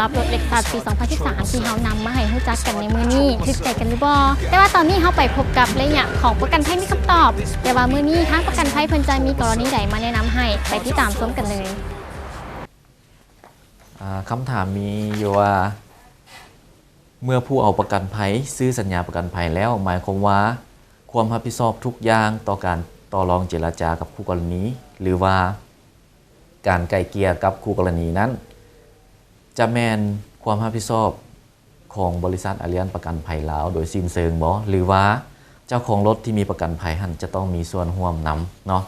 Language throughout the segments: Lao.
ກັບລົດເລັກຊັສປີສອງພັນສິບສາມ ທີ່ເຮົານຳມາໃຫ້ຮູ້ຈັກກັນໃນມື້ນີ້ ຖືກໃຈກັນຫຼືບໍ່? ແຕ່ວ່າຕອນນີ້ເຮົາໄປພົບກັບໄລຍະຂອງປະກັນໄພມີຄຳຕອບ ແຕ່ວ່າມື້ນີ້ທາງປະກັນໄພເພິ່ນຈະມີກໍລະນີໃດມາແນະນຳໃຫ້ ໄປຕິດຕາມຊົມກັນເລີຍ. ອາ ຄຳຖາມມີຢູ່ວ່າ ເມື່ອຜູ້ເອົາປະກັນໄພຊື້ສັນຍາປະກັນໄພແລ້ວ ໝາຍຄວາມວ່າຄວາມຮັບຜິດຊອບທຸກຢ່າງຕໍ່ການຕໍ່ລອງເຈລະຈາກັບຄູ່ກໍລະນີ ຫຼືວ່າການໄກ່ເກ່ຍກັບຄູ່ກໍລະນີນັ້ນ ຈະແມ່ນຄວາມຮັບຜິດຊອບຂອງບໍລິສັດອາລຽນປະກັນໄພລາວໂດຍສິ້ນເຊີງບໍ່ ຫຼືວ່າເຈົ້າຂອງລົດທີ່ມີປະກັນໄພຫັ້ນຈະຕ້ອງມີສ່ວນຮ່ວມນຳເນາະ?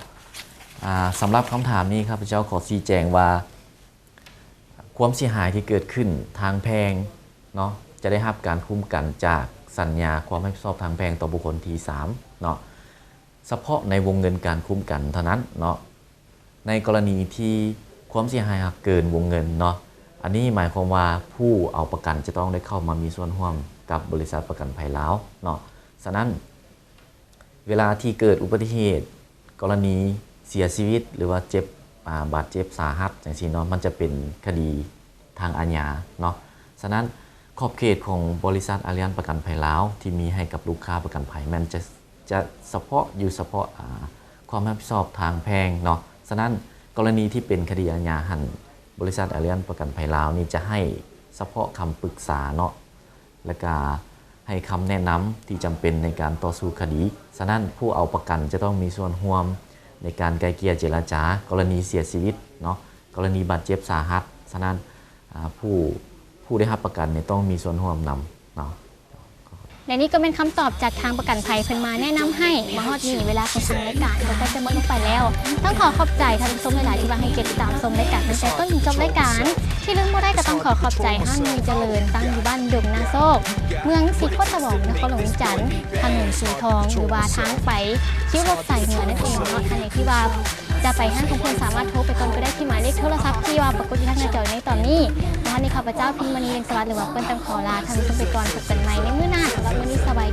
ອາ ສຳລັບຄຳຖາມນີ້ ຂ້າພະເຈົ້າຂໍຊີ້ແຈງວ່າ ຄວາມເສຍຫາຍທີ່ເກີດຂຶ້ນທາງແພ່ງເນາະ ຈະໄດ້ຮັບການຄຸ້ມກັນຈາກສັນຍາຄວາມຮັບຜິດຊອບທາງແພ່ງຕໍ່ບຸກຄົນທີສາມເນາະ ສະເພາະໃນວົງເງິນການຄຸ້ມກັນເທົ່ານັ້ນເນາະ. ໃນກໍລະນີທີ່ຄວາມເສຍຫາຍຫາກເກີນວົງເງິນເນາະ ອັນນີ້ໝາຍຄວາມວ່າຜູ້ເອົາປະກັນຈະຕ້ອງໄດ້ເຂົ້າມາມີສ່ວນຮ່ວມກັບບໍລິສັດປະກັນໄພລາວເນາະ. ສະນັ້ນ ເວລາທີ່ເກີດອຸບັດຕິເຫດ ກໍລະນີເສຍຊີວິດ ຫຼືວ່າເຈັບ ອາ ບາດເຈັບສາຫັດຈັ່ງຊີ້ເນາະ ມັນຈະເປັນຄະດີທາງອາຍາເນາະ. ສະນັ້ນ ຂອບເຂດຂອງບໍລິສັດອາລຽນປະກັນໄພລາວ ທີ່ມີໃຫ້ກັບລູກຄ້າປະກັນໄພ ແມ່ນຈະ ຈະສະເພາະຢູ່ສະເພາະ ອາ ຄວາມຮັບຜິດຊອບທາງແພ່ງເນາະ. ສະນັ້ນ ກໍລະນີທີ່ເປັນຄະດີອາຍາຫັ້ນ ບໍລິສັດອາລຽນປະກັນໄພລາວນີ້ຈະໃຫ້ສະເພາະຄຳປຶກສາເນາະ ແລະກະໃຫ້ຄຳແນະນຳທີ່ຈຳເປັນໃນການຕໍ່ສູ້ຄະດີ. ສະນັ້ນ ຜູ້ເອົາປະກັນຈະຕ້ອງມີສ່ວນຮ່ວມໃນການໄກ່ເກ່ຍເຈລະຈາ ກໍລະນີເສຍຊີວິດເນາະ ກໍລະນີບາດເຈັບສາຫັດ. ສະນັ້ນ ອາ ຜູ້ ຜູ້ໄດ້ຮັບປະກັນນີ້ຕ້ອງມີສ່ວນຮ່ວມນຳເນາະ. ແລະນີ້ກໍແມ່ນຄຳຕອບຈາກທາງປະກັນໄພເພິ່ນມາແນະນຳໃຫ້. ມາຮອດນີ້ເວລາຂອງທາງລາຍການກໍໃກ້ຈະໝົດລົງໄປແລ້ວ. ຕ້ອງຂໍຂອບໃຈທ່ານຜູ້ຊົມຫຼາຍໆ ທີ່ວ່າໃຫ້ກຽດຕິດຕາມຊົມລາຍການຕັ້ງແຕ່ຕົ້ນຈົນຈົບລາຍການ. ທີ່ລືມບໍ່ໄດ້ກໍຕ້ອງຂໍຂອບໃຈຮ້ານມີຈະເລີນ ຕັ້ງຢູ່ບ້ານດົງນາໂຊກ ເມືອງສີໂຄດຕະບອງ ນະຄອນຫຼວງວຽງຈັນ, ຖະໜົນສີທອງ ຫຼືວ່າທາງໄປຄິວລົດສາຍເໜືອນັ້ນເອງເນາະ. ທ່ານໃດທີ່ວ່າ ຈະໄປຮ້ານຂອງເພິ່ນສາມາດໂທໄປກ່ອນກໍໄດ້ທີ່ໝາຍເລກໂທລະສັບທີ່ວ່າປາກົດຢູ່ທາງໜ້າຈໍໃນຕອນນີ້. ມາຮອດນີ້ຂ້າພະເຈົ້າ ພິມມະນີ ເລັງສະຫວັດ ຫຼືວ່າເພິ່ນຕ້ອງຂໍລາທ່ານຜູ້ຊົມໄປກ່ອນ. ພົບກັນໃໝ່ໃນມື້ໜ້າ. ສຳລັບມື້ນີ້ສະບາຍ